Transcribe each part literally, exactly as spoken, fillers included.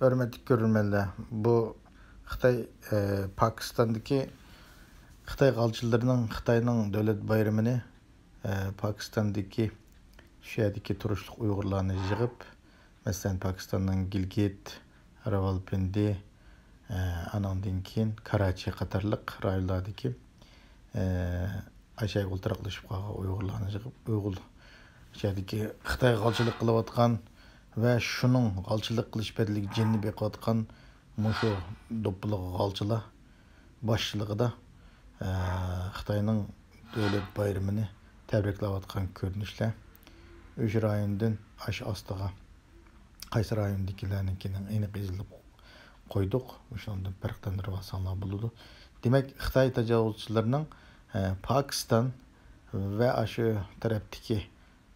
ھۆرمەتلىك كۆرۈرمەنلەر، بۇ خىتاي، ئە، پاكىستاندىكى خىتاي غالچىلىرىنىڭ خىتاينىڭ دۆلەت بايرىمىنى، ئە، پاكىستاندىكى شۇ يەردىكى تۇرۇشلۇق ئۇيغۇرلارنى يىغىپ، مەسىلەن، پاكىستاننىڭ گىلگىت، راۋالپىندى، ئە، ئانىڭدىن كېيىن كاراچى قاتارلىق رايونلاردىكى، ئە، ئاشۇ يەرگە ئولتۇراقلىشىپ قالغان ئۇيغۇرلارنى يىغىپ، ئۇيغۇر، ئاشۇ يەردىكى خىتاي غالچىلىق قىلىۋاتقان ۋە شۇنىڭ غالچىلىق قىلىش بەدىلىگە جېنىنى بېقىۋاتقان مۇشۇ دوپپىلىق غالچىلار باشچىلىقىدا، ئە، خىتاينىڭ دۆلەت بايرىمىنى تەبرىكلەۋاتقان كۆرۈنۈشلەر ئۈچ رايوندىن ئاشۇ ئاستىغا، قايسى رايوندىكىلەرنىڭكىنىڭ ئېنىق يېزىلىپ قويدۇق. مۇشۇنىڭدىن پەرقلەندۈرۈپ ئالساڭلار بولىدۇ. دېمەك، خىتاي تاجاۋۇزچىلىرىنىڭ، ئە، پاكىستان ۋە ئاشۇ تەرەپتىكى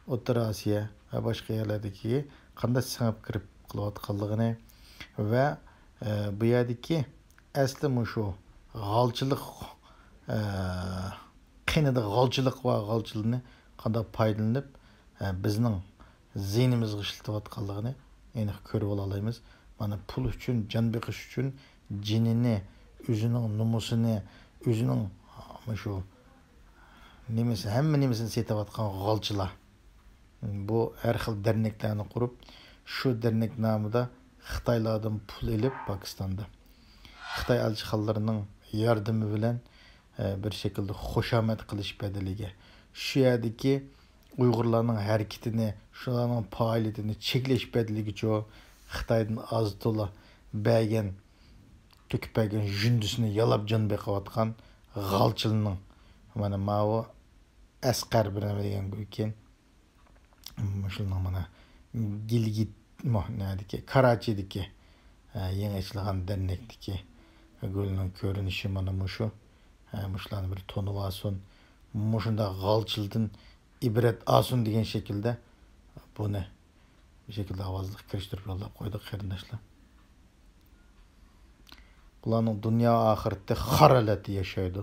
ئوتتۇرا ئاسىيا ۋە باشقا يەرلەردىكى قانداق سىڭىپ كىرىپ قىلىۋاتقانلىقىنى ۋە، ئە، بۇ يەردىكى ئەسلى مۇشۇ غالچىلىق، ئە، قېنىدا غالچىلىق بار غالچىلىرىنى قانداق پايدىلىنىپ، ئە، بىزنىڭ زىيىنىمىزغا ئىشلىتىۋاتقانلىقىنى ئېنىق كۆرۈپ ئالالايمىز. مانا، پۇل ئۈچۈن، جان بېقىش ئۈچۈن جېنىنى، ئۆزىنىڭ نومۇسىنى، ئۆزىنىڭ مۇشۇ نېمىسى، ھەممە نېمىسىنى سېتىۋاتقان غالچىلار. بۇ ھەر خىل دەرنەكلەرنى قۇرۇپ، شۇ دەرنەك نامىدا خىتايلاردىن پۇل ئېلىپ، پاكىستاندا خىتاي ئەلچىخانىلىرىنىڭ ياردىمى بىلەن، ئە، بىر شەكىلدە خۇشامەت قىلىش بەدىلىگە، شۇ يەردىكى ئۇيغۇرلارنىڭ ھەرىكىتىنى، شۇلارنىڭ پائالىيىتىنى چەكلەش بەدىلىگىچۇ خىتايدىن ئاز تولا بەرگەن، تۆكۈپ بەرگەن ژۇندىسىنى يالاپ جان بېقىۋاتقان غالچىلىنىڭ، مانا، ماۋۇ ئەسقەر بىلەن دېگەن گۈلكىن، مۇشۇنىڭ، مانا، گىلگىت، مو-، نەدىكى، كاراچىدىكى، ئە، يېڭى ئېچىلغان دەرنەكتىكى گۈلنىڭ كۆرۈنۈشى مانا مۇشۇ. ئە، مۇشۇلارنى بىر تونۇۋالسۇن، مۇشۇنداق غالچىلدىن ئىبرەت ئالسۇن دېگەن شەكىلدە بۇنى بۇ شەكىلدە ئاۋازلىق كىرىشتۈرۈپ يوللاپ قويدۇق، قېرىنداشلار. بۇلارنىڭ دۇنيا ئاخىرىتى خار ھالەتتە ياشايدۇ.